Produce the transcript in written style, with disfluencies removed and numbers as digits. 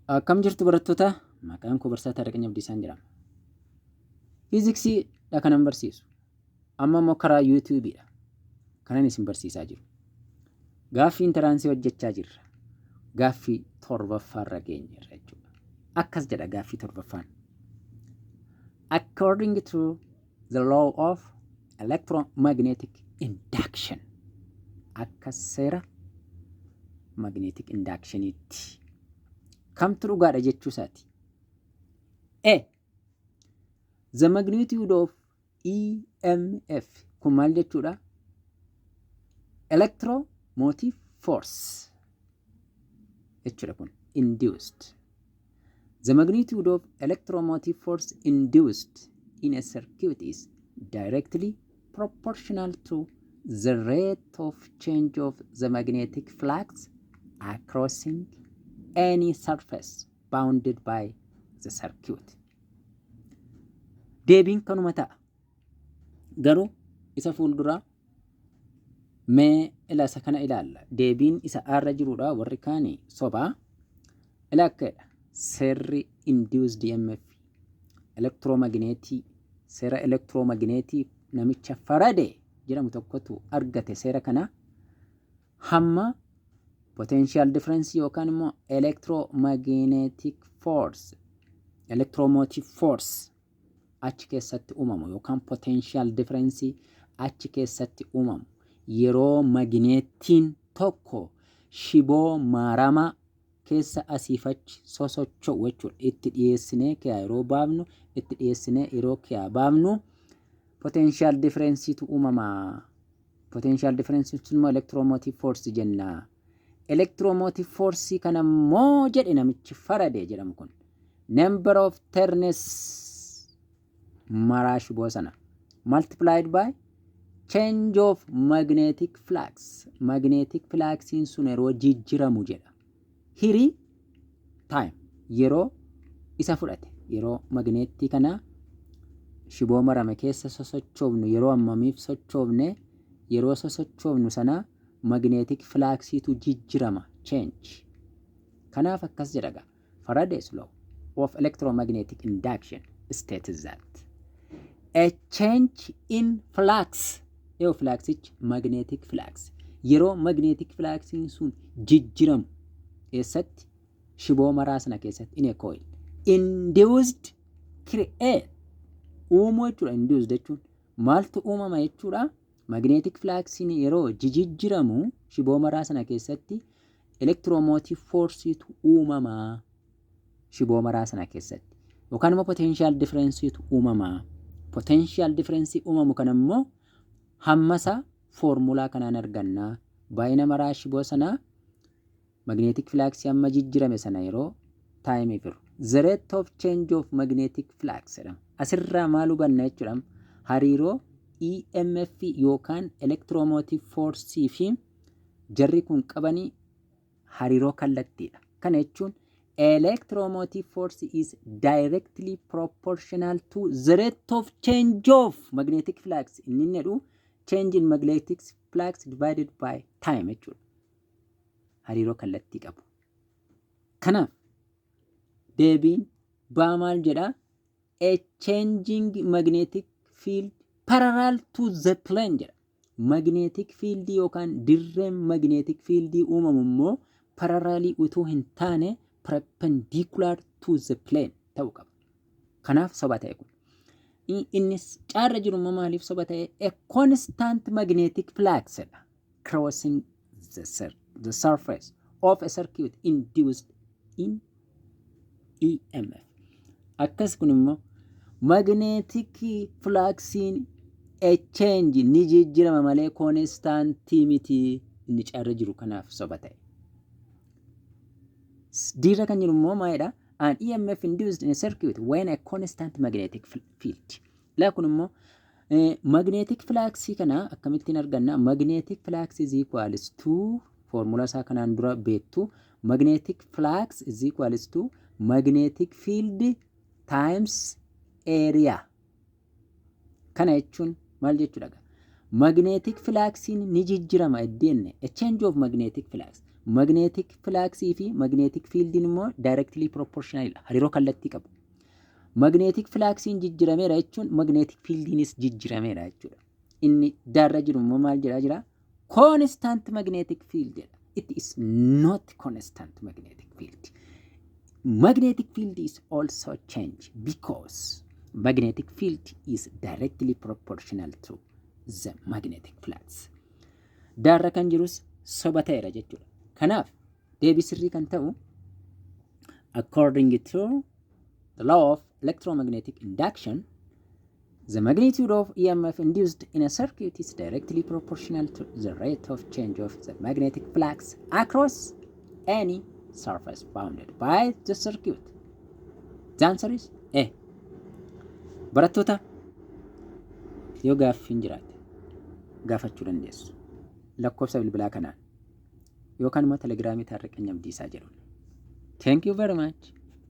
Akkam jirtu barattoota? Maqaan koo Barsiisaa Taarraqany Abdiisaan jedhama. Fiiziksiidha kanan barsiisu. Amma immoo karaa yuutuubiidha kanan isin barsiisaa jiru. Gaaffii intaraansii hojjechaa jirra. Gaaffii torbaffaarra geenyeerra jechuudha. Akkas jedha gaaffii torbaffaan. According to the law of electromagnetic induction, akka seera magnetic inductioniitti kamtu dhugaadha jechuu isaati. A. The magnitude of EMF, kun maal jechuudha? Electromotive force jechuudha kun induced. The magnitude of electromotive force induced in a circuit is directly proportional to the rate of change of the magnetic flux across any surface bounded by the circuit. Deebiin kanuma ta'a. Garuu isa fuulduraa mee ila isa kana ilaalla. Deebiin isa aarra jirudha, warri kaani sobaa. Ila akkaidha. Seerri induced EMF elektiroomagineetii, seera elektiroomagineetii namicha Faraday jedhamu tokkotu argate. Seera kana hamma potential difference yookaan immoo electromagnetic force, electromotive force achi keessatti uumamu yookaan potential difference achi keessatti uumamu yeroo magneetiin tokko shiboo maaramaa keessa asiif achi sosocho'u jechuudha. Itti dhiyeessinee kiyaa yeroo baafnu, itti dhiyeessinee yeroo kiyaa baafnu, potential differencetu uumama. Potential difference sun immoo electromotive force jenna. Electromotive force kana immoo jedhe namichi Faraday jedhamu kun, number of turns maraa shiboo sana multiplied by change of magnetic flux, magnetic fluxiin sun yeroo jijjiramu jedha, hirii time yeroo isa fudhate, yeroo magneettii kana shiboo marame keessa sosochoofnu, yeroo hammamiif sochoofne, yeroo sosochoofnu sana magnetic fluxiitu jijjirama, change. Kanaaf akkas jedha: Faraday's law of electromagnetic induction states that a change in flux, yoo fluxichi magnetic flux, yeroo magnetic fluxiin sun jijjiramu eessatti? Shiboo maraa sana keessatti, in a coil induced, create, uumuu jechuudha. Induced jechuun maaltu uumama jechuudha? Magnetic fluxiin yeroo jijjiiramu shiboo maraa sana keessatti electromotive forceetu uumama shiboo maraa sana keessatti, yookaan immoo potential differenceetu uumama. Potential difference uumamu kana immoo hammasa foormulaa kanaan argannaa: baay'ina maraa shiboo sanaa magnetic flux amma jijjiirame sana yeroo time firu, the rate of change of magnetic flux jedhama. Asirraa maal hubanna jechuudha? Hariiroo EMF yookaan electromotive force fi jarri kun qabanii hariiroo kallattiidha. Kana jechuun electromotive force is directly proportional to the rate of change of magnetic flux. Inni jedhu change in magnetic flux divided by time jechuudha. Hariiroo kallattii qabu. Kanaaf deebiin baa maal jedhaa? A changing magnetic field parallel to the plane jedha. Magnetic field yookaan dirreen magnetic field uumamu immoo parallelii utuu hin taane perpendicular to the plane ta'uu qaba. Kanaaf soba ta'e kun. Innis caarra jiru immoo maaliif soba ta'e? A constant magnetic flux dha. Crossing the surface of a circuit induced in EMF. Akkas kun immoo magnetic fluxiin a change, ni jijjiirama malee constantii miti inni caarra jiru. Kanaaf soba ta'e. Diirra kan jiru immoo maalidha? An EMF induced in a circuit when a constant magnetic field. Laa kun immoo magnetic flux kana akkamittiin arganna? Magnetic flux is equals to, formula isaa kanaan dura beektu, magnetic flux is equals to magnetic field times area. Kana jechuun maal jechuudha? Magnetic fluxiin ni jijjiirama iddeenne, a change of magnetic flux. Magnetic fluxii fi magnetic fieldiin immoo directly proportionalidha. Hariiroo kallattii qabu. Magnetic fluxiin jijjirameera jechuun magnetic fieldiinis jijjirameera jechuudha. Inni daarra jiru immoo maal jedhaa jira? Constant magnetic field jedha. It is not constant magnetic field. Magnetic field is also change because magnetic field is directly proportional to the magnetic flux. Daarra kan jirus soba ta'eera jechuudha. Kanaaf deebii sirrii kan ta'u, according to the law of electromagnetic induction, the magnitude of EMF induced in a circuit is directly proportional to the rate of change of the magnetic flux across any surface bounded by the circuit. The answer is A. Barattoota, yoo gaaffiin jiraate gaafachuu dandeessu. Lakkoofsa bilbilaa kanaan yookaan immoo Telegramii Taarriqany Abdiisaa jedhuun. Thank you very much.